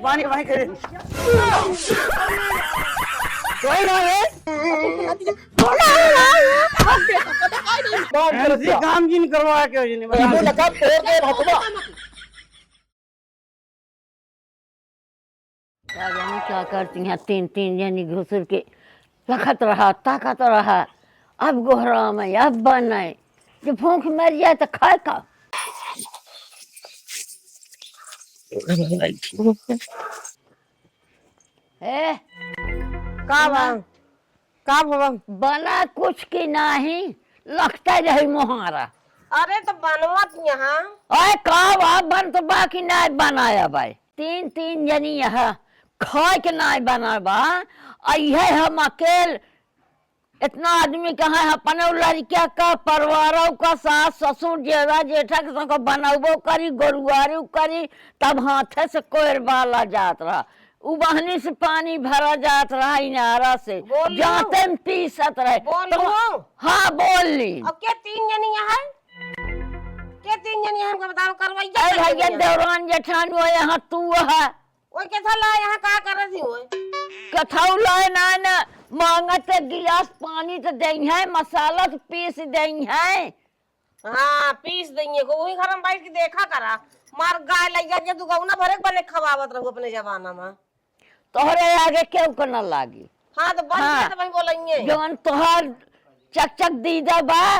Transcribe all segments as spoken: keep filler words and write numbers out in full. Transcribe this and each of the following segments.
पानी, पानी करे। कोई ना है। काम करत ऐसे क्या? काम जिन करवा के हो जने। ये तो लगा तोड़ दे भगवा। का जानी का करती हैं, तीन, तीन जनी घुसुर के रखत रहा, ताकत रहा। अब गोहराम है, अब बन है। जब भूख मर जाए तो खाए का? ए, का बा? का भवा? बना कुछ की नाही, लगता रही मोहारा। अरे तो बनवत यहाँ। अरे का बा, बन तो बा कि नाही बनाया भाई? तीन, तीन जनी यहाँ खाए के नाही बना बा। आ इहे हम अकेल इतना आदमी कहाँ है, अपने लड़किया का, परिवारों का, सास, ससुर, जेवा, जेठा के सबको बनौबो करी, गोरुआरी करी, तब हाथे से कोयर बाला जात रहा। उ बहनी से पानी भरा जात रहा इनारा से, बोलियो। जाते में पीसत रहे। बोलियो। तो हाँ, बोल ली। अब के तीन जनी यहाँ है? के तीन जनी यहाँ हमको बताओ, करवाइए अरे का भैया, तीन जनी? देवरान जेठान वो यहाँ तू है। ओए, कथौ लाए, यहाँ का करत ही ओए? कथौ लाए ना, ना, मांगत एक गिलास पानी तो देई है, मसाला तो पीस देई है। हाँ, पीस देइए को, वही घर में बैठ के देखा करा। मार गाय लइया के तू गौना भरे के बने खवावत रहू अपने जमाना में। तोहरे आगे केहू के ना लागी। हाँ, तो बन हाँ। गया तो वही बोलेंगे। जवन तोहार चक चक दीदा बा,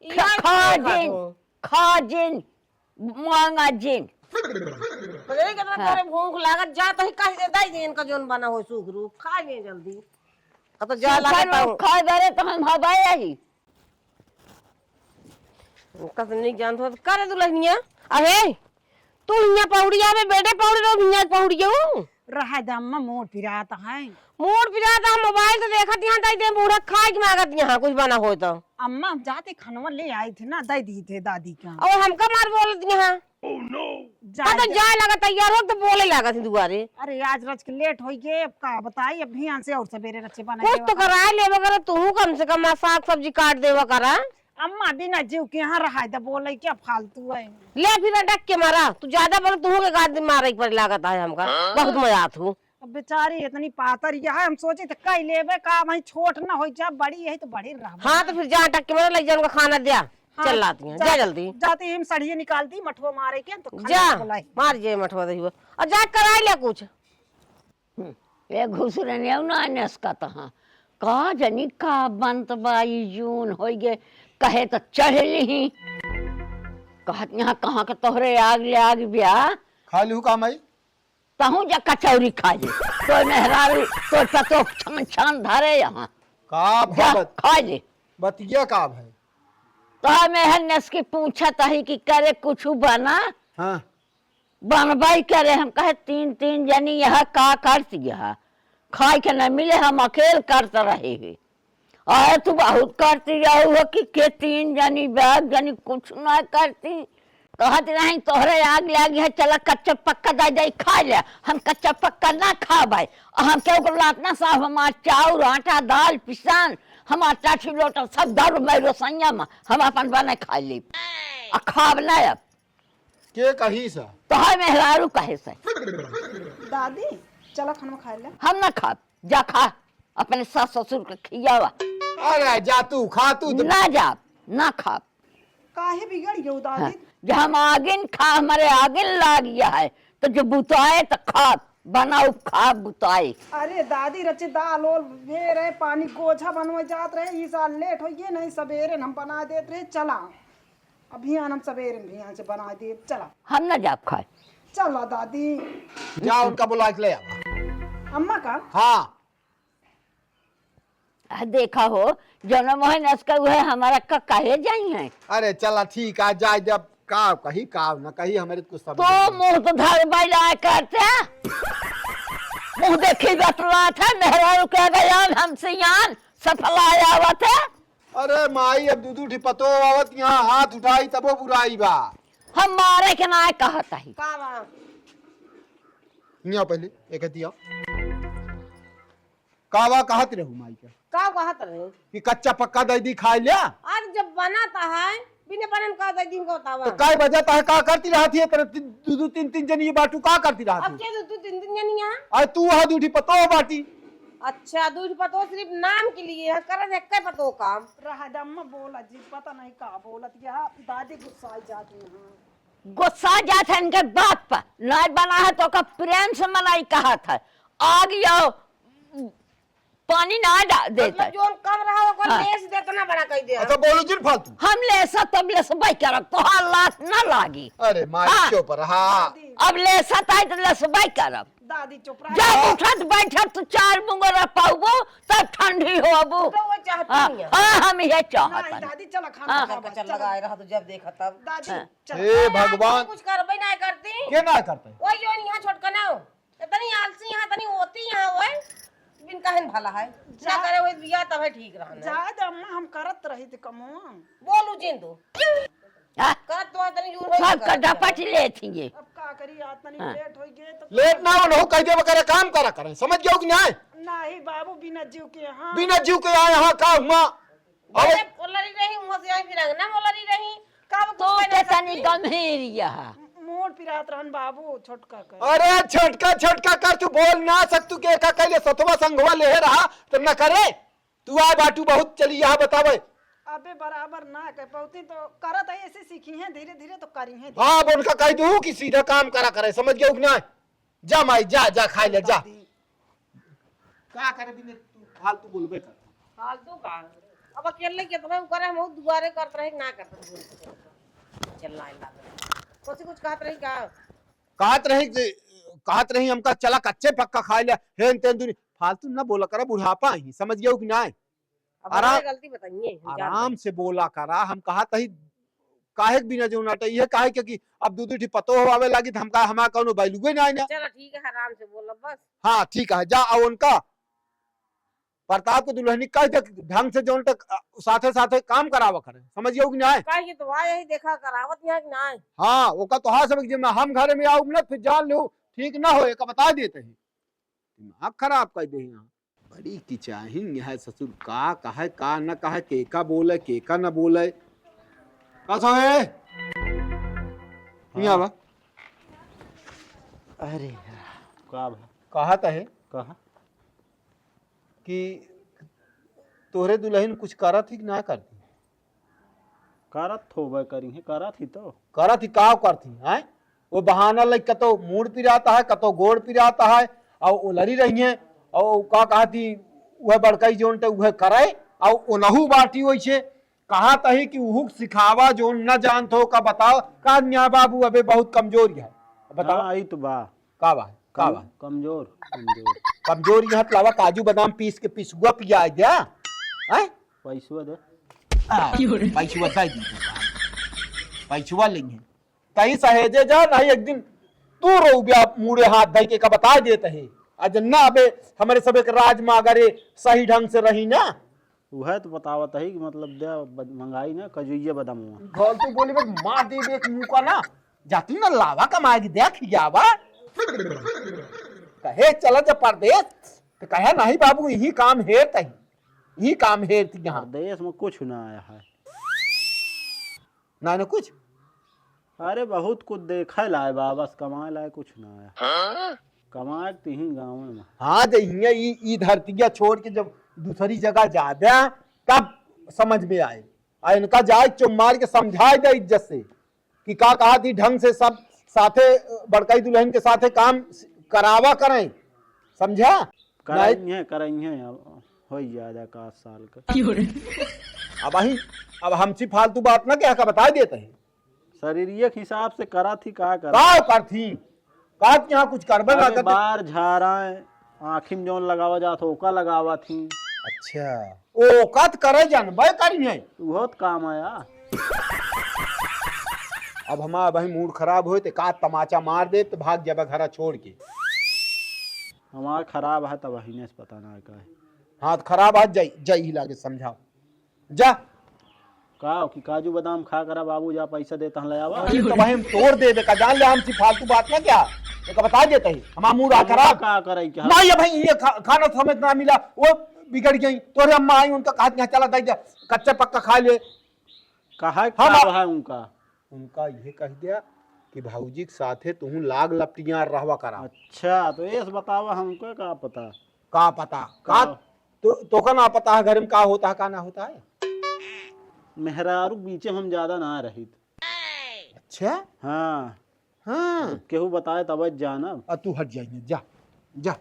इहे खा देखा जिन, तू। खा जिन, मांगा जिन। पता नहीं कितना हाँ। तोरे भूख लागत, जा तो ही कह दे, दे दे इनका जोन बना हो सूख रूख, खा ले जल्दी। अब तो जा सूखा लागत लोग हूँ। खा दे तो हम हवाए आई। उनका तो नहीं जानत हो, करे दुल्हनिया। अरे, तू हियाँ पहुड़िया में बेटे पहुड़ी रहो, हियाँ पहुड़िया हूँ। रहा दे अम्मा, मूड पिरात है। मूड पिरात है, मोबाइल तो देखत यहाँ, दे दे, बूढ़ा खाए के मांगत यहाँ, कुछ बना हो तो। अम्मा, हम जाते खनवा ले आई थे ना, दे दी थे दादी का। और हमका मार बोलत यहाँ। जा, हाँ, तो जा। जाए लगा तैयार हो तो बोले लगा थी दुआरे। अरे, आज रच के लेट होई गए, अब का बताई, अब भियान से और सवेरे रचे बनाए कुछ तो देवा। कराए लेवा करा, तू कम से कम साग सब्जी काट देवा करा। अम्मा, बिना जीव के यहाँ रहा दे, बोले क्या फालतू है। ले फिर अटक के मारा, तू ज्यादा बोले, तू के गाद मारे पर लागत है हमका, हाँ। बहुत मजा आत हूँ। अब बेचारी इतनी पातर यह है, हम सोचे तो कई लेबे का, वहीं छोट ना होई, जब बड़ी है तो बड़ी रह। हाँ, तो फिर जा अटक के मारा, ले जा उनका खाना दिया, हाँ, चल लाती हैं, जा, जा जल्दी। जाती हम सड़िए निकाल दी, मठुआ मारे के, तो खाना जा, बोलाई। मार जे मठुआ दही और जा कराई ले कुछ। हम्म, ए घुसुरनिया ना नसकत हाँ। का जनी का बनत बा, ई जून होई गे, कहे त चढ़ लिही। कहत यहाँ कहाँ के तोहरे आग ले आग ब्या। खा लिहू का माई? तहूँ जा कचौरी खा ले। तोर मेहरारू, तोर पतोह छान छान धरे यहाँ। का जा, भगत? खा ले। बतिया का भाई? तो मैं हन्नस की पूछत ही कि करे कुछ बना? हाँ। बनबई करे, हम कहे, "तीन, तीन जनी यहाँ का करती है? खाए के न मिले, हम अकेल करत रहे ही। अरे, तू बहुत करती रहू हो कि के तीन जनी, बैग जनी कुछ ना करती।" कहत रही, "तोहरे आग लागी है, चला कच्चा पक्का दे दे, खा ले।" हम कच्चा पक्का ना खाबै। आ हम केहू को लात ना साहब, हमार चाउर, आटा, दाल, पिसान, हमार चाठी लोटा सब दारू मै रोसैया में, हम अपन बने खा लेब। आ खाब ना अब। के कही सा? तोहर मेहरारू कहे से। दादी, चला खाना खा ले। हम ना खाब, जा खा, अपने सास ससुर के खियावा। अरे जा तू, खा तू तो। ना जाब, ना खाब। काहे बिगड़ गयो दादी? हाँ, जो हम आगिन खा, हमारे आगिन लाग गया है, तो जो बुताए तो खाब, बनाओ खाब बुताए। अरे दादी, रचे दाल ओल भे रहे, पानी गोझा बनवे जात रहे, ई साल लेट हो गए, नहीं सबेरे हम बना देत रहे, चला। अभियान हम सबेरे में भियान से बना देब, चला। हम ना जाब खाए। चला दादी। जा उनका बुला के ले आवा। अम्मा का? हाँ। आ, देखा हो, जौन मोहन असका उहे हमारा का कहे जाई हैं। अरे चला ठीक आ जाए, जब का कही का न कही, हमारे कुछ समझ तो नहीं। मुंह तो धर बैला करते, मुंह देखी बतलात है, मेहरारू के बयान हमसे यान सफला आवत है। अरे माई, अब दू दू ठी पतो आवत यहाँ हाथ उठाई तबो बुराई बा। हम मारे के ना कहत ही। का बा? हियाँ पहले, एक दिया। का बा कहत रहू माई के? का कहत रहे? कि कच्चा पक्का दे दी खाए लिया। आज जब बनत है, बिना बनन का दे दिन को बतावा। तो काय वजह ता है, का करती रहत है, तेरे ती-, दू, दू, तीन, तीन जनी ये बाटू का करती रहत अब है? के दू, दू, तीन, तीन जनी यहाँ? अरे तू वहाँ दूठी पतो बाटी। अच्छा, दूठी पतो सिर्फ नाम के लिए है, करत है के पतो काम। रहा दे अम्मा बोला जी, पता नहीं का बोलत, यह दादी गुस्सा जाती है। गुस्सा जात है इनके बाप पर, नाय बना है तो का प्रेम से मनाई कहत है। आग यो पानी ना डा-, देत मतलब है। जोन कम रहा ओकर हाँ। लेस देतना बड़ा कह दे। अच्छा, बोलू जिन फालतू। हम लेसा तब लेसबै करब, तोहार लात ना लागी। अरे माई हाँ। चुप रहा। अब लेसा ताई तो लेसबै करब। दादी चुप रहा। जब उठत बैठत तू चार मुंगरा पाउबो, तब ठंडी होबो। तो वो चाहती हाँ, नहीं है। हाँ, हम ये चाहत नहीं, हन। दादी चला खाना हाँ। खावा, चल चला। लगाए रहा तो जब देखा तब। दादी हाँ। चल। हे भगवान। कुछ करबे ना करती। के ना करते? वही जो यहाँ छोटका ना हो। इतनी आलसी यहाँ, इतनी होती यहाँ, ओए, बिन कहन भला है। ना जा-, करे वही बिया तब है ठीक रहना। जाए दे अम्मा, हम करत रही थे कमवा। बोलू जिन दो। हाँ। करत तो इतनी जूर होई सब ना करत कटा है। पट ले थी ये। अब का करी, आज तनी हाँ। लेट होई गए तो लेट ना हो, कह दे वगैरह काम करा करें, समझ गयो कि नहीं? नहीं बाबू, बिना जीव के यहाँ। बिना जीव के यहाँ, यहाँ का हुआ? अरे, बोलरी रही, मुँह से आई फिर अंगना बोलरी रही। का वो तो कुछ के कहना तनी चाहती? गंभीर यह। मूड़ पिरात रहन बाबू, छोटका कर। अरे, छोटका, छोटका कर, तू बोल ना सकतू के का कहले सतवा संघवा लेहे रहा, तो न करे। तू आ बाटू बहुत चली यहाँ बतावे। अबे बराबर ना कह पौती तो करत है, ऐसे सीखी हैं धीरे धीरे तो करी हैं। हाँ, अब उनका कह दू कि सीधा काम करा करे, समझ गयो कि ना? जा माई, जा, जा, खाई ले, जा। दादी। का करे बिने तू फालतू बोलबे कर। फालतू का? अब अकेले कितना उ करे, हम दुआरे करत रहे, ना करत रहे। चिल्लाए लागल। कुछ, कुछ कहत रही का? कहत रही जे, कहत रही हमका चला कच्चे पक्का खाए ले, हेन तेन दुनी। फालतू ना बोला करा, बुढ़ापा ही, समझ गयो कि ना? अब आराम, हमारे गलती बताइए, हम जान आराम गए। से बोला करा, हम कहत ही काहे के बिना जो नाटे, ये काहे के कि अब दू दू ठी पतोह आवे लागी, त हमका, हमार कौनो value नाई ना। चलो ठीक है, आराम से बोलो बस। हाँ, ठीक है, जा, और उनका प्रताप के दुल्हनी कह दे, ढंग से जौन तक, अ, साथे साथे काम करावा करे, समझ गयो कि नाई? काहे कि तो वहाँ यही देखा करावत यहाँ कि नाई? हाँ, ओका तो हाँ समझ, जब ना हम घरे में आउब ना, फिर जान लो, ठीक ना हो, एका बता देते हैं, दिमाग खराब कर दे यहाँ। बड़ी किचाहिन है ससुर, का कहे, का न कहे, के का बोले, के का न बोले। का सो है? हाँ। यहाँ बा। अरे यार। का बा? कहा त है कहा? कि तोहरे दुल्हन कुछ करत ही कि ना करती? करत होबे करी है, करत ही तो। करत ही, का करत ही, हैं? वो बहाना लग कतो मूड़ पिराता है, कतो गोड़ पिराता है, और वो लड़ी रही है, और का कहती, वह बड़कई जोन ते वह करे, और ओनहु बाटी वैसे कहत ही कि उहुक सिखावा जोन न जानत हो का बताओ, का न्या बाबू अबे बहुत कमजोर है, बताओ। हाँ, ई तो बा। का बा? का कम-, बा? कमजोर, कमजोर। कमजोर यहाँ त लावा काजू बादाम पीस के पिसुआ पिया द्या। हैं? पैसवा दे। आ, पैसवा दे दी। पैसवा लेंगे। कहीं सहेजे जा, नहीं एक दिन तू रोब्या मूड़े हाथ धई के का बता देत है। आज ना अबे हमरे सब एक राज में अगर ये सही ढंग से रही ना। उहे तो बतावत है कि मतलब दे ब-, मंगाई ना कजुइये बदामुआ। फालतू बोली बस मार दे एक मुंह का ना। जाती ना लावा कमाए की देख जावा। कहे चला जा परदेश, तो कहे नहीं बाबू, यही काम हेरत ही, यही काम हेरत ही यहाँ। परदेश में कुछ ना आया है। ना, ना कुछ। अरे बहुत कुछ देखे लाए बा, बस कमाए लाए कुछ ना आया। हाँ? कमाए के तिही गाँव में। हाँ, जे हियाँ ई, ई धरतिया छोड़ के जब दूसरी जगह जाबे, तब समझ में आए। आ इनका जाए चुप मार के समझाए दे इज्जत से। कि का कहा थी, ढंग से सब साथे, बड़कई दुल्हन के साथे काम करावा करें, समझा? कराई नहीं। है, कराई है, अब हो ही जाए का साल का। अब वही, अब हमसे फालतू बात ना क्या का बता देते हैं। शरीरिये के हिसाब से करा थी, का करा? का कर थी? का यहाँ कुछ करबे ना अरे करते? बार झारा है, आँखी में जौन लगावा जात हो, ओका लगावा थी। अच्छा, ओका त करे जानबे करी है। उहो त काम आया। अब हमार भाई मूड खराब होए त का तमाचा मार दे त भाग जाबे घरा छोड़ के। हमार खराब है तब अहिने से पता ना का है। हाँ त खराब है, जाई, जाई ही लागे समझाओ। जा। का हो कि काजू बादाम खा करा बाबू, जा पैसा देता हूँ, ले आवा। अरे तो भाई हम तोड़ देबे का, जान ले हमसे फालतू बात ना क्या? एक बता देते ही, हमारा मूड आ अरे खराब। का करे क्या? नहीं है भाई, ये खा-, खाना समय ना मिला, वो बिगड़ गई। तोरे अम्मा आई, उनका कहा कि यहाँ चला दे दे, कच्चा पक्का खा ले। कहा हम का आप है उनका? उनका ये कह दिया कि भौजी के साथे तुहूँ लाग लपटियार रहवा करा। अच्छा, तो एस बतावा हमको का पता। का पता? का? का? तो, तोका ना पता है घर में का होता है, का ना होता है? मेहरारू बीचे में हम ज्यादा ना रहित। अच्छा? हाँ। हाँ। केहू बताए तब जानब। आ, तू हट जाइए, जा, जा।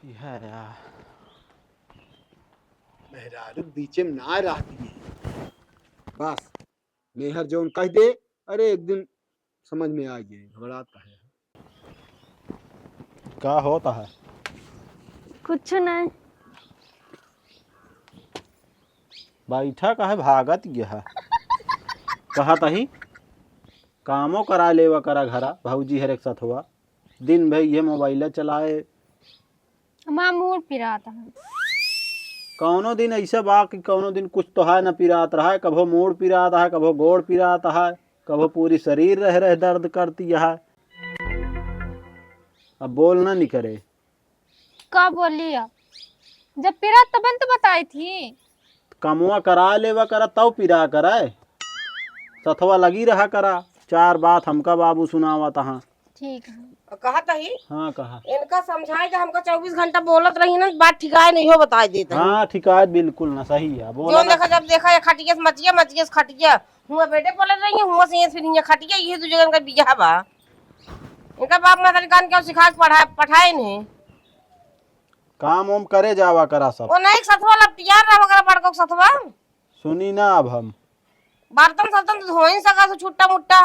यह यार। मेहरारू बीचे में ना रहती है। बस, मेहर जौन कह दे, अरे एक दिन समझ में आ जाए, घबराता है। का होता है? कुछ नहीं। बैठा काहे भागत गया है? कहत ही, कामो करा लेवा करा घरा, भौजी हर एक साथ हुआ। दिन भर ये मोबाइल चलाए। हमार मूड़ पिरात है। कौनो दिन ऐसा बा कि कौनो दिन कुछ तो है न पिरात रहा है, कभो मूड़ पिरात है, कभो गोड़ पिरात है, कभो पूरी शरीर रह रह दर्द करती है। अब बोल ना निकरे। का बोली अब? जब पिरात तबन तो बताई थी। कमवा करा लेवा करा तब पिरा करे। सथवा लगी रहा करा। चार बात हमका बाबू सुनावा तहाँ। ठीक है। और कहा तही? हाँ, कहा। इनका समझाए कि हमका चउबीस घंटा बोलत रही ना, बात ठिकाए नहीं हो, बताए देत है। हाँ, ठिकाए बिल्कुल ना, सही है, बोला जो ना। देखा, जब देखा, ये खटिया से मचिया, मचिया से खटिया, हुआ बेटे बोलत रही, हुआ से ये फिर ये खटिया, ये दू जगह इनका बियाह बा। इनका बाप माता कान के सिखा के पढ़ा, पठाए नहीं। काम ओम करे जावा करा सब। वो नहीं, सथवा लपटियार रहा करा, बड़का सथवा। सुनी ना अब हम। बर्तन सर्तन तो धोई सका सो छुट्टा मुट्टा।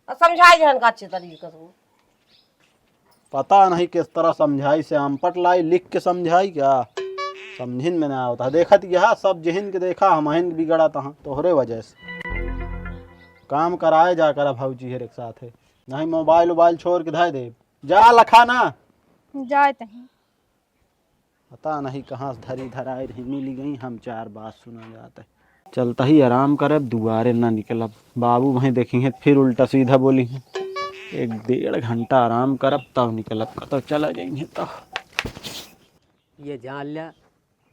अब समझाई जहन का अच्छे तरीके से। पता नहीं किस तरह समझाई, से अनपढ़ लाई लिख के समझाई क्या, समझिन में ना आवता। देखत यह सब जिहिन के देखा, हमहिन के बिगड़त हाँ तोहरे वजह से। काम कराए जा करा भौजी हर एक साथ है, नहीं मोबाइल उबाइल छोड़ के धाय दे। जा लखा ना। जाए तहीं। पता नहीं कहाँ से धरी धराई रही, मिली गई, हम चार बात सुना जात है। चलता ही आराम करब, दुआरे ना निकलब। बाबू वहीं देखी हैं, फिर उल्टा सीधा बोली हैं। एक डेढ़ घंटा आराम करब, तब निकलब, कतौ चला जाइए तो। ये जान ल्या,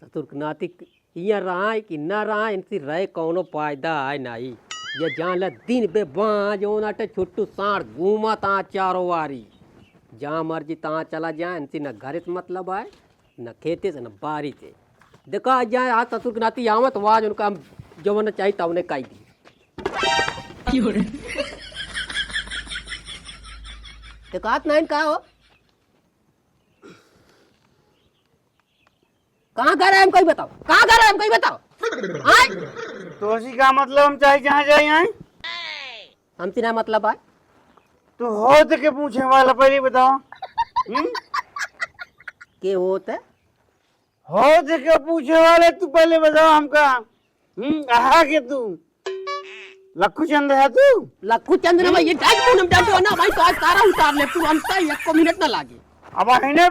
ससुर के नाती इहाँ रहा है कि ना रहा है, इनसे रहे कौनो फायदा है नहीं। ये जान ल्या, दिन बे बाँझ होना टे छुट्टू साँड़ घूमत आ चारों वारी। जहाँ मर्जी तहाँ चला जाए, इनसे न घरे से मतलब है, न खेते से, न बारी से। देखा जाए, आज ससुर के नाती आवत, तो आज उनका हम जवन चाहिए, तवने काई दी। देखात नहीं का हो? कहाँ घर है, हमको ही बताओ, कहाँ घर है, हमको ही बताओ। आय? तोसी का मतलब, हम चाहे जहाँ जाए, आए? हमसे ना मतलब है। तू होत के पूछे वाला, पहले बताओ। हम्म? के होत है? होत के पूछे वाले, तू पहले बताओ हमका। हम्म, कहा के तू? लक्खू चंद है तू? लक्खू चंद ना भाई, ये डाइट मुंह में डाल दो ना भाई, तो आज सारा उतार ले, तुरंत ही, एको मिनट ना लागे। अब अहिने,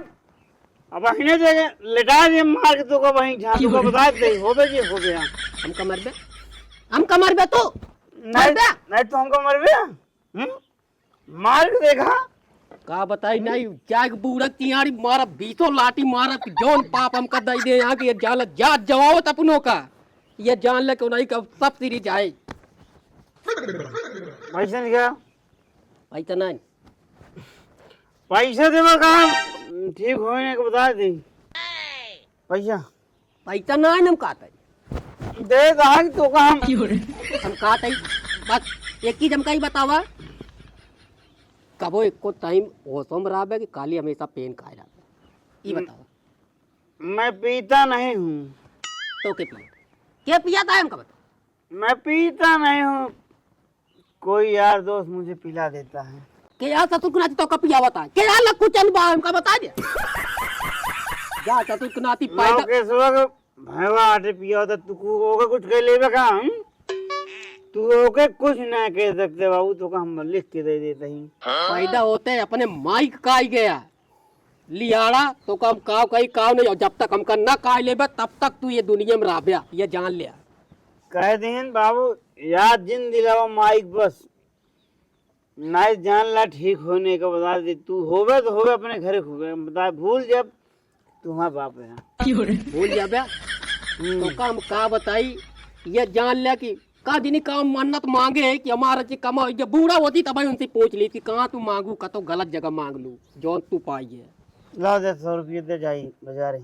अब अहिने जगह लेटा दे मार के, तो का वहीं झांटू का बता दे, होबे के होबे, हाँ। हम का मरबे? हम का मरबे तू? नहीं, मरबे? नहीं तो हमका मरबे? हम्म? मार के देखा। का बताई, नहीं, जाए के बूढ़ा तिहाड़ी मारब, बीसों लाठी मारब, कि जौन पाप हमका दई दे यहाँ के, ये जान ले, जात जवावत अपनों का, ये जान ले कि नहीं, कब सब सिरी जाए। पैसा नहीं क्या? पैसा नहीं। पैसा देवा काम ठीक होने को बता दे। पैसा। पैसा ना है, हम कहत है। दे दहा कि तो का हम। हम कहत है, बस एक चीज हमका ही बतावा, कबो एको टाइम होशो में रहबे कि खाली हमेशा पेन खाए रहबे? ई हम्म। बतावा। मैं पीता नहीं हूँ। तो के पिया? के पिया था हमका बता? मैं पीता नहीं हूँ। कोई यार दोस्त मुझे पिला देता है। के यार ससुर के नाती तो का पियावत है? के यार लक्खू चंद बा, हमका बता दे। जा ससुर के नाती पैदा। लौकेशवा के भैवा आटे पियावत है, तू को-, ओके कुछ कह लेबे का हम? तू ओके कुछ ना कह सकते बाबू, तो का हम लिख के दे देते ही। पैदा होते अपने माई का आई गया। लियाड़ा, तो का हम काव कही, काव नहीं, और जब तक हमका ना काव लेबे, तब तक तू ये दुनिया में रहबे, ये जान ले। कह दीन बाबू, याद जिन दिलावा माइक बस। नहीं जान ला ठीक होने का बता दे, तू होबे तो होबे अपने घरे होबे, बता भूल जब तू हमार बाप है। भूल जाबे, हम्म। तो का हम का बताई, ये जान ले कि का दिनी का मन्नत मांगे है कि हमारा जी कमाओ, जब बूढ़ा होती तब ही उनसे पूछ ली कि कहाँ तू मांगू, का तो गलत जगह मांग लू, जौन तू पाई है। ला दे सौ रुपये दे जाई बाजारे।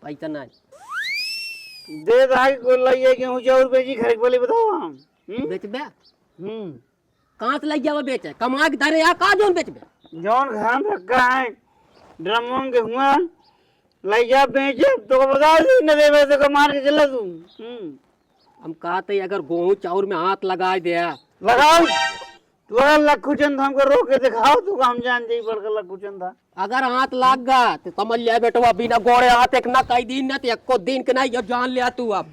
पैसा नहीं। दे दे, कोई लाइए गेहूं चाउर बेची, घर के बोली बताओ हम। हम्म? बेचबे? हम्म। कहाँ से लइ जावा बेचे? कमा के धरे या का जौन बेचबे? जौन घर में रखा है, ड्रम में गेहुआ, लइ जा बेचे, तो बता दे, न देवे तो का मार के चला तू। हम्म। हम कहते अगर गेहूं चाउर में हाथ लगाए दे। लगाओ। तू अगर लखू चंद हमको रोक के दिखाओ, तू हम जान जाई बड़का लखू चंद है। अगर हाथ लाग गा, तो समझ लिया बेटवा, बिना गोड़े हाथ एक ना कई दिन ना, तो एको दिन के ना, ये जान लिया तू अब।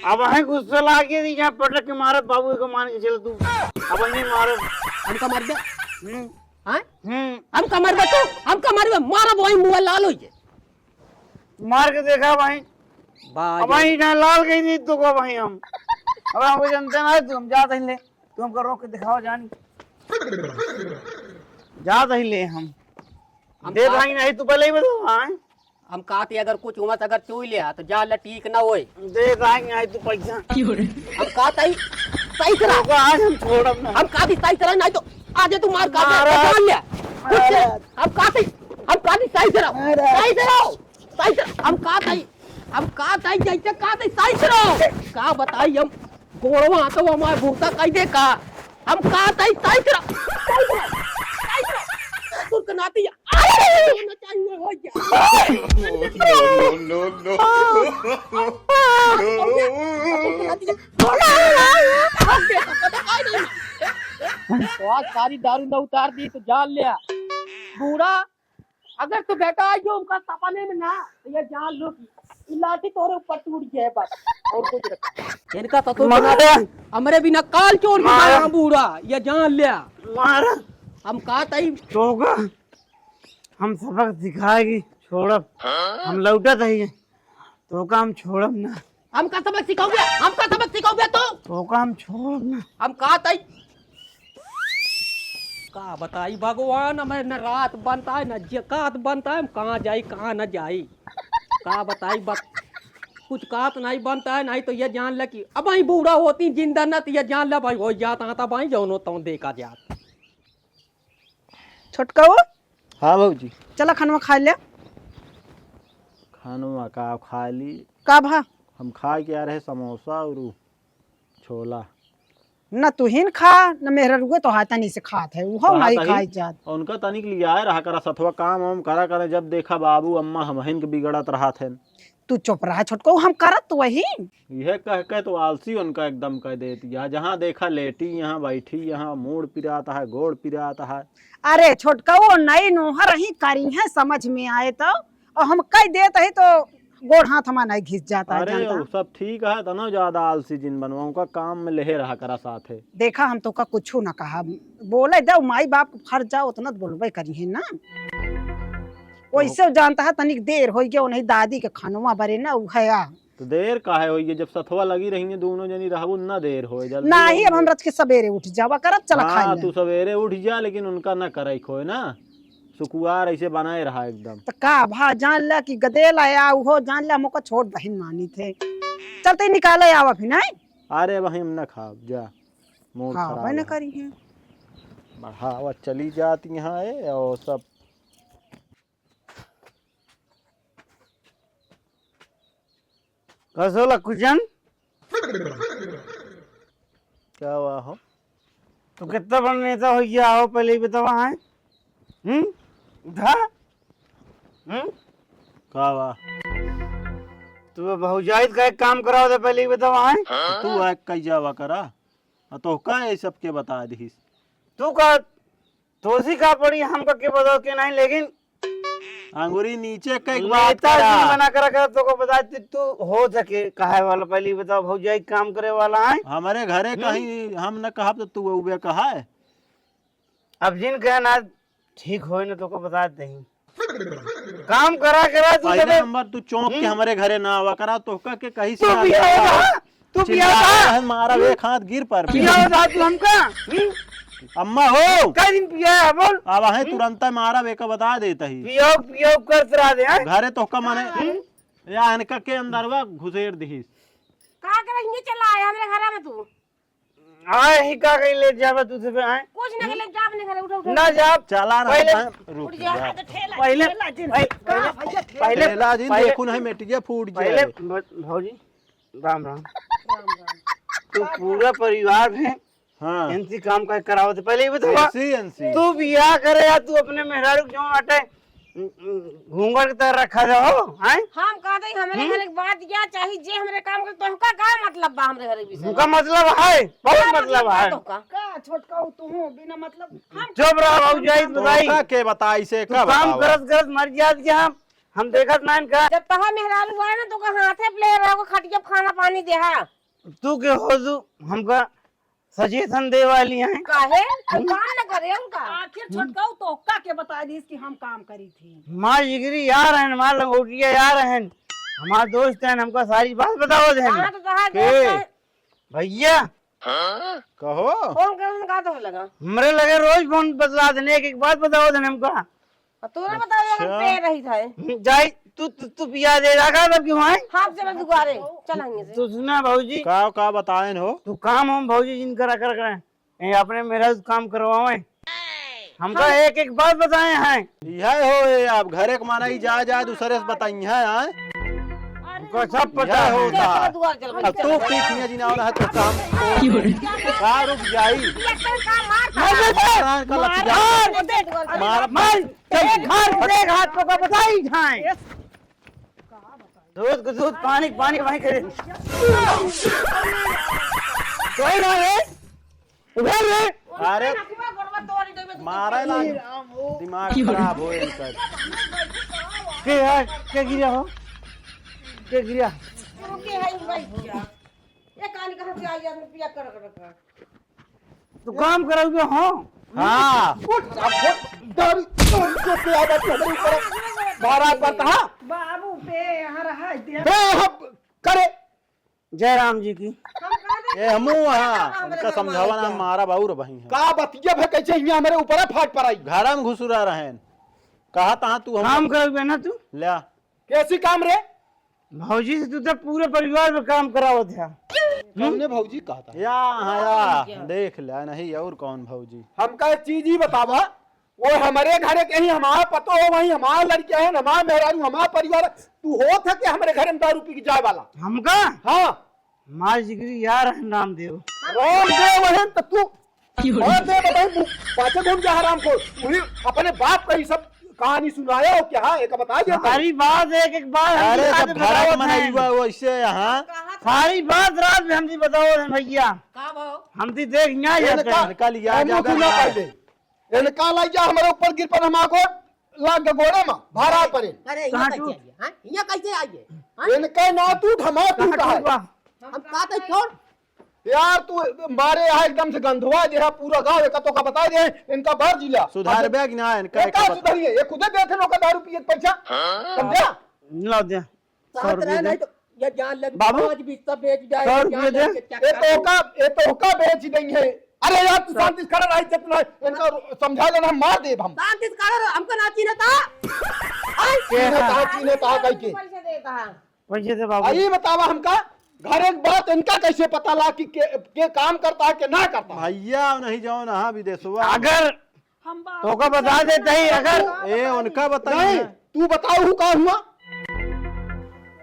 अब है गुस्सा लागे दी, जहाँ पटक के मारत बाबू को मान के चल तू। अब नहीं मारत। हमका मार दे। हम्म। हाँ? हम्म। हमका मार दे तू, हमका मार दे, मारा वही मुँह लाल हो जाए। मार के देखा भाई। भाई। अब भाई ना लाल कहीं नहीं तो को भाई हम। अब हमको जानते ना तू, हम जाते ही ले। तू हमका रोक के दिखाओ जानी। जाते ही ले हम। हम दे का भाई नहीं तू पहले ही बताओ, हाँ? हम कहते अगर कुछ हुआ तो अगर चोई ले आ, तो जा ले ठीक ना होए। दे भाई नहीं तू पैसा। हम कहते ही सही से रहो। तो आज हम छोड़ब ना। हम कहते सही से रहो, नहीं तो आज तू मार खा मारा। जान ले। कुछ मारा। हम कहते, हम कहते सही से रहो। मारा। सही से रहो। सही से, हम कहते ही, हम कहते ही जैसे कहते ही सही से रहो। का बताई हम गोड़वा तो हमारे भूता कह दे का। हम कहते ही सही से रहो। सही से रहो। सही से रहो। ससुर के नाती है। अरे, होना चाहिए, हो गया। No, no, no, no। तो आज सारी दारू न उतार दी तो जान लिया। बूढ़ा, अगर तू बेटा आई जो उनका सपने में ना, तो ये जान लो कि ये लाठी तोरे ऊपर टूट गया है बस, और कुछ नहीं। इनका ससुर मारा। हमरे बिना काल चोर की मारा। मारा बूढ़ा, ये जान लिया। मारा। हम कहते ही तो का? हम सबक सिखाएगी, छोड़ब। हम लौटत ही, तो का हम छोड़ब ना। हमका सबक सिखाओगे? हमका सबक सिखाओगे तू? तो का हम छोड़ब ना। हम कहते ही का बताई भगवान, हमें न रात बनता है, न जकात बनता है, हम कहाँ जाई, कहाँ न जाई। का बताई, बत-, कुछ कात नहीं बनता है, नहीं तो ये जान ले कि अब ही बूढ़ा होती, जिंदा न, तो ये जान ले भाई, हो जाता था भाई, जौनो तौन देखा जात। छोटकऊ। हाँ भौजी। चला खनवा खाइ ले। खनवा का खाइ ली? का भा? हम खाइ के आ रहे समोसा और उ छोला। न तुहिन खा, न मेहररुए तो हाथ तनी से खात है, उहो कहा नहीं तही, खाइ जात। उनका तनिक लियाए रहा करा सथवा काम वाम करा करे, जब देखा बाबू अम्मा हमहिन के बिगड़त रहत हैं। तू चुप रहा छोटकऊ, हम करत तो वही। यह कह के तो आलसी उनका एकदम कह देती है, जहाँ देखा लेटी यहाँ बैठी, यहाँ मूड़ पिरात है, गोड़ पिरात है। अरे छोटकऊ, नई नोहर ही करी है, समझ में आए तो, और हम कह देत ही तो गोड़ हाथ हमार नहीं घिस जाता है, अरे जानता? वो सब ठीक है, तनो ज्यादा आलसी जिन बनवा, उनका काम में लेहे रहा करा साथे। देखा हम तो का कुछ ना कहा, बोले दे माई बाप फर जाओ उतना तो बोलबे करी है ना। वैसे जानता है तनिक देर होइ गया, उन्हीं दादी के खनवा बरे ना उ है आ। तो देर काहे होई है? जब सथवा लगी रही है दोनों जनी रहबू ना देर होए, जल्दी नहीं, होई अब है। हम रच के सबेरे उठ जावा करब, चला हाँ, खाई ले। तू सबेरे उठ जा, लेकिन उनका ना करे खोए ना, सुकुआर ऐसे बनाए रहा एकदम। तो का भा जान ला कि गदेल आया, उहो जान ला, हमको छोट बहिन मानी थे। चलते निकाले आवा फिर, नहीं? अरे भाई हम ना खाब, जा, मूड हाँ, खराब वही ना है। करी है। बढ़ावा चली जाती यहाँ ए, और सब कसो लखुचन? क्या हुआ हो? तू कितना बड़ा नेता हो गया हो, पहले ही बतावा है। हम्म? उठा। हम्म? का हुआ? तू भौजाई का एक काम कराओ दे, पहले ही बतावा है। तू आए कई जावा करा। आ तो का ये सबके बता दिहिस? तू का तोसी का पड़ी हमका के बताओ के नहीं, लेकिन अंगुरी नीचे कई बात नेता जी करा। मना करा करा तो को बता दे, तू हो सके कहे वाला, पहले ही बताओ भौजाई काम करे वाला है। हमारे घरे हम्म? कहीं हम न कहब तो तू उबे कहा है। अब जिन कहे ना ठीक होए ना तो को बता दे। काम करा करा तू पहले सबे नंबर तू चौंक के हम्म? हमारे घरे ना आवा करा, तोहका के कहीं से तू ना पिया आवा। होगा? तू पिया चिल्ला होगा? रहा है, मारा एक हाथ गिर पर पे। पिया होगा तू हमका? हम्म? अम्मा हो। कई दिन पिया है, बोल। अब है हम्म? तुरंत मारा बेका बता देता ही। पियो, पियो करत रहा दे, हैं? घरे तोहका माने हम्म? या इनका के अंदरवा घुसेड़ दिहिस। का करे, हियाँ चला आया हमरे घरा में तू? आए ही का कही ले जाबे तू से आए? कुछ ना ले, जा अपने घरे, उठो, उठो। ना जाब। चला रहा पहले था, रुक उठ जा। जा। तो ठेला, पहले, ठेला जिन। पहले, का पहले, भैया, ठेला? पहले, ठेला जिन, पहले, देखू नहीं, मेटिया फूट पहले जाए। भ-, भौजी, राम राम। राम राम। तू पूरा परिवार में हाँ। एनसी काम का करावत है। पहले ये बतावा, एनसी, एनसी। तू बियाह करे या तू अपने मेहरारू के जौन बाटे, घूंघट के तरह रखा रहो, हैं? हम कहते हैं, हमरे हम्म? घर के बात या चाही, जे हमरे काम करे, तोहका का मतलब बा हमरे घर के विषय में? हमका मतलब है, बहुत का मतलब मतलब बा है। तोहका? का छोटका हो तू हो, बिना मतलब हम चुप रहो, बाबू जाई तो बताई। तोहका के बताई से तू का काम बतावा? करत करत मर जात के हम, हम देखत ना इनका। जब तोहार मेहरारू आए ना, तो ओकर हाथे पे ले रहो, खटिया पे खाना पानी देहा। तू के हो तू, हमका सजेशन दे वाली हैं। काहे? अब काम न करे उनका। आखिर छोटका तो का के बता दीस कि हम काम करी थी। मार जिगरी यार हैं, मार लंगोटिया यार हैं, हमार दोस्त हैं, हमका सारी बात बतावत हैं। हाँ, तो तोहार के? दोस्त हैं। भैया। कहो। फोन कर उनका तो लगा। हमरे लगे रोज फोन बतला देने, एक एक बात बतावत हैं हमका। अब तोरा बताओ, हम अच्छा। पे रही था। हम्म, जाई, तू, तू, तू पिया दे, रखा तब क्यों आए? हाँ, चलो दुआरे, चल आएंगे से। तू सुना भौजी। का, का बताएन हो? तू काम हम भौजी जिन करा कर करें। ए, अपने मेरा काम करवावे। हमका हाँ। एक, एक बात बताए हैं। यह हो, ए, आप घरे के माना ही जा, जा, दूसरे से बताई हैं, आए? हमको सब पता यह है। होता। चलो दुआरे चलो, अब चलो। तू पीछिया जी ना होना है तो काम को का रुक जाई? ये तो का मार मार दे। मार का लग जाए। मार दे। मार, मार। चल, घर देख, हाथ पकड़, बताई जाए। दूध को दूध, पानी को पानी, वहीं करे। कोई ना रे, उधर रे। अरे, मारे ना, दिमाग खराब हो इनका। के है, के गिरा हो? के गिरा? रुके है, भाई गिरा। ये कहानी कहाँ से आई, आदमी पिया कर, कर, कर। तो काम करोगे, हाँ? हाँ। उठ, अब उठ, दारू, दारू जो पिया बा, तू हमरे ऊपर भारा पड़ता, हाँ? बाबू पे यहाँ रहा है, दे। बे, हम करे। जय राम जी की। ए, हमू वहाँ, इनका समझावा ना, मारा बाऊ रे बहिन है। का बतिया भे, कैसे हियाँ हमरे ऊपर फाट पड़ाई? घरा में घुसुरा रहेन। कहा तहाँ तू हम काम करोगे ना तू? ल्या। कैसी काम रे? भौजी से तू तो पूरे परिवार में काम करावत है। कौने भौजी कहता है? या, हाँ, या, देख ले, नहीं और कौन भौजी? हमका एक चीज ही बतावा, वो हमरे घरे के ही हमार पतो हो, वही हमार लड़कियां हैं, हमार मेहरारू, हमार परिवार, तू होत है कि हमरे घरे में दारू पी के जाए वाला? हमका? हाँ। मार जिगरी यार है रामदेव। रामदेव है तो तू की हो और रही? दे बताई, मु-, पाछे घूम जा हराम को। वही अपने बाप का ही सब कहानी सुनाया हो क्या? हाँ, एक बता दिया था। सारी बात एक, एक बार हम अरे, रात जब में घर बतावत में नहीं हैं। हुआ, वैसे यहाँ। सारी बात रात में हमसे बताओ हैं भैया। का भाव? हमसे देख यहाँ ये जाते का, हैं। इनका लिया हम जाता सुना है। पहले। इनका लाई जा हमारे ऊपर गिर पर हमारे को लाग गोड़े में, भारा पड़े। अरे, यहाँ कहाँ कैसे टूट? आइए? हाँ? यहाँ कैसे आइए? हाँ? इनका ना टूट, हमारा कहाँ टूटा है। टूट बा? हम कहा था छोड़। यार, तू मारे यहाँ एकदम से गंधवा जे है पूरा गाँव, एका तो का बताई दे, इनका भर जिला। सुधार बे कि ना, इनका ये एक का बात सुधारिए? ये खुदे देते लोग का दारू पिए के पैसा। हाँ। समझा? ला दे। सौ साथ रुपये रहे दे। नहीं तो ये जान लग बाबू, पाँच बिस्सा बेच जाए, सौ रुपये जान दे। लग के ये चक्कर तो का, ये तो का बेच देंगे। अरे यार, तू शांति से खड़ा रही, जितना इनका समझा देना, हम मार देब हम। शांति से खड़ा रहो, हमको ना चीन्हता। आई। के चीन्हता, हाँ। चीन्हता, कह के। पैसे देता है। पैसे दे बाबू। अरे बतावा हमका, घर एक बात इनका कैसे पता ला कि के, के काम करता है, के ना करता है? भैया नहीं जाओ ना विदेशवा। अगर हम बात तोका बता देते ही, अगर ए, उनका बताइए। नहीं, तू बताऊ हूँ का हुआ?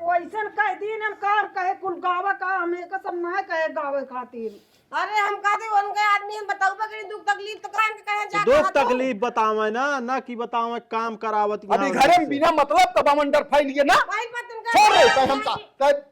वैसन कह दिन हम कार कहे कुल गावे का, हम एक सब ना कहे गावे खातिर। अरे हम कहते उनके आदमी हम बताऊ बा कि दुख तकलीफ तो कान के कहे जा दुख कहा तो। तकलीफ बतावे ना, ना कि बतावे काम करावत अभी यहाँ घरे में से। बिना मतलब का बवंडर फैल गया ना। वही बात तुम छोड़ रहे कहते हैं हमका। हैं। तब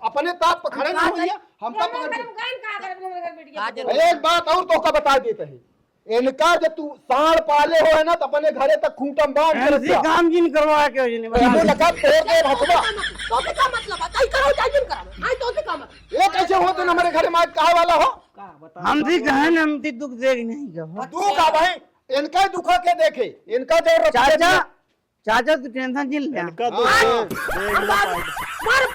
अपने ताप पर खड़े हम ना कहा हुई है, हमका हम पकड़ के। हम गान का करब हमरे घर बैठ के। एक बात और तोका बता देते हैं, इनका जब तू साँड़ पाले हो है ना, तो अपने घरे तक खूंटम बांध के एनसी रखिया। काम जिन करवा के हो जिन ये बता। लगा तोड़ दे भसवा। तोसे का मतलब है? कहीं करो चाहे जिन करो। आई तोसे का मतलब? ये कैसे हो तुम हमारे घरे में आज कहा वाला हो? का बता? हम भी कहन, हम भी दुख देख नहीं कहो। तू का भाई, इनका दुख के देखे, इनका जो रखते चाचा, हैं। चाचा तू टेंशन जिन ले। इनका दुख हाँ। देख, देख लो। मार।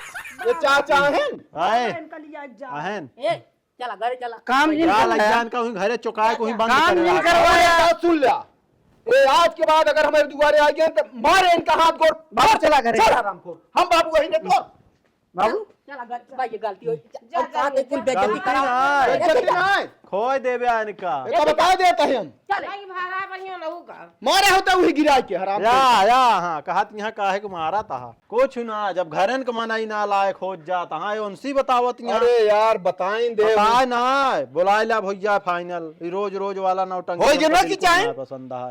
ये चाचा हैं? आए। इनका लिया जा। आहन। ए, चला, घरे चला। काम जिन का करवाया। लज्जान का उही घरे चुकाए को ही बंद काम करे जिन रहा। करवाया। बात सुन लिया। ए, आज के बाद अगर हमरे दुआरे आइगे तो मारे इनका हाथ गोड़। बाबू, चला घरे। चल हरामखोर, हम बाबू वही ने तो। बाबू। चला घर, भाई, ये गलती होई। जा, जा, जा, जा, जा। गलती ना है। बेइज्जती ना है। खोए देबे इनका। ये तो बता देते हैं हम। चल। भाई, भाड़ा बढ़िया ना होगा। मारे होता वही गिराई के हराम। या, या, हाँ, कहा तू यहाँ काहे को मारा था? कुछ ना, जब घरन के मनई ना लायक हो जात, हाँ, ये उनसी बतावत यहाँ। अरे यार, बताइन दे। बताए ना, बुलाए ला भैया final। ई रोज रोज वाला नौटंकी होई के ना हमको कि बिल्कुल चाहे? ना पसंद है।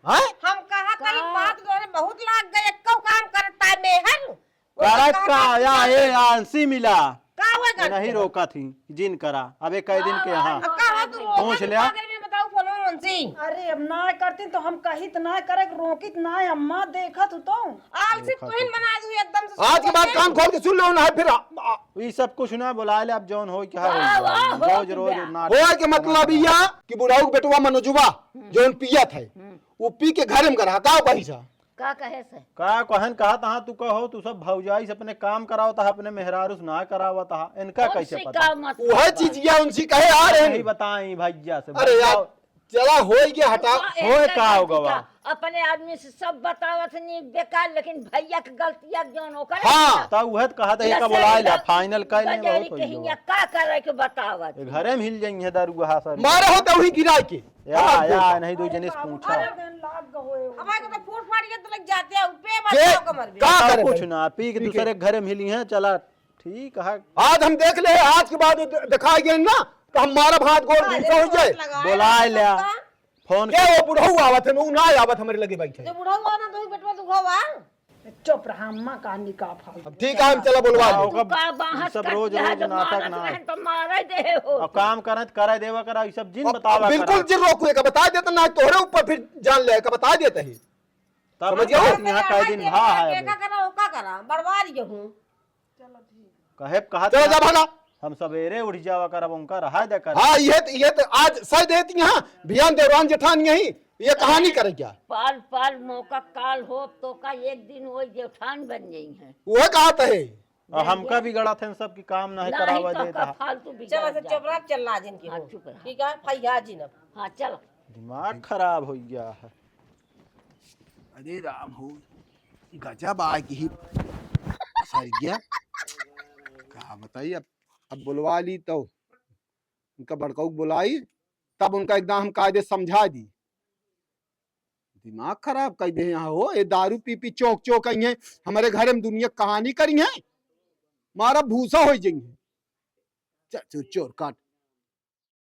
हैं? हम कहा कहीं का? बात तोहरे बहुत लाग गए, एक्को काम करता है मेहर। करत का, या, ए, आंसी मिला। का हुआ करत नहीं है? रोकत ही, जिन करा। अब एक कई दिन के यहाँ। अब का हुआ तू रोकत पहुँच लिया। पागल में बताओ, फोन में मुंशी। अरे, अब ना करती तो हम कहित ना करे, रोकित ना, अम्मा देखत हो तो। आलसी देखत तुहिन हो। बना दू एकदम से आज के बाद सोच के। कान खोल के सुन लो ना, फिर आ, आ, ई सब कुछ ना बुलाए ले, अब जौन होई के हाँ, होई हाँ, जाए। हाँ, रोज, रोज नाटक। होए के मतलब इया कि बुढ़ऊ के बेटवा मनोजवा, हम्म। जौन पियत है, हम्म। वो पी के घरे में करा, का बहिसा? का कहे से? का कहन कहा तहा तू कहो, तू सब भौजाई से अपने काम करावत हा, अपने मेहरारू से ना करावत हा, इनका उनसे कैसे पता? का मतलब वह बा? चीज या उनसे कहे यार, नहीं बताई भैया से, अरे यार, भैया चला, होई गया, हटा। तो होए इनका का हो गलती गवा? का? अपने आदमी से सब बतावत नहीं बेकार, लेकिन भैया के गलतिया जौन ओकर हाँ। है। तो उहे तो कहत है, इनका इनसे बुलाए ला, इनका final कर ले, गजरी बहुत हो कहीं गवा। या का करे के बतावत? ये घरे में हिल जाइए दारू हा सर। मारे हो तो वही गिराए के। या, हमार या, गोटा। नहीं दो अरे जने से बाबू, पूछा। अरे दिन लाग गए हो। हमारे को तो फूट फाट के तो लग जाते हैं, ऊपे के? बताओ कमर में। का बताओ करे कुछ भाई? ना, पी के ठीक है। दूसरे के घरे में हिली हैं, चला। ठीक है। आज हम देख ले, आज के बाद द-, दिखाई गए ना, तो हम मारब हाथ गोड़ अरे घूसा हो जाए। लगाए बोलाए रहो ले। सबका। फोन के कर। वो बुढ़ऊ आवत है, वो ना आवत हमरे लगे बैठे। जो बुढ़ऊ आवा ना, तो ही बेटवा दुखवा। चुप रहा, अम्मा का निका फाल। अब ठीक है, हम चला बुलवा हाँ, ले। ओकर तू का बाहर सब कर रोज, दिया रोज जो नाटक मारत ना। रहन तो मारे दे हो। अब काम करत, करे देवा करा, ई सब जिन अब, बतावा अब बिल्कुल करा। जिन रोकू, एक बता देता ना, तोहरे ऊपर फिर जान ले, का बता देता ही। तब समझ गया? यहाँ कई दिन भा है अभी। का करा, ओका करा, बर्बाद ये हूँ। कहे कहत चलो ना, जा भागा। हम सवेरे उठ जावा करब, उनका रहा दे कर। हाँ, ये तो, ये तो आज सह देती हैं, भियान देवरान जेठान यही, ये कहानी करे क्या? पाल, पाल मौका काल हो, तो का एक दिन वो जेठान बन गई हैं। वह कहा तो है। और हमका बिगड़ा थे सब की काम नहीं नहीं, करावा तो देता का है। फालतू बिगड़ चलो, से जाता। चुप रह, चल ना जिनकी हाँ, हो। चुप रह। ठीक है, फैया जी ना। हाँ, चलो। दिमाग खराब हो गया है। अरे राम हो, गजब आए की ही सर गया। का बताई अब, अब बुलवा ली तो उनका बड़कऊ बुलाई, तब उनका एकदम हम कायदे समझा दी। दिमाग खराब कर दे यहाँ हो, ये दारू पी पी चौक चौक आई हैं, हमारे घर में दुनिया कहानी करी है, मारा भूसा हो जाई है। चल चोर, चोर काट।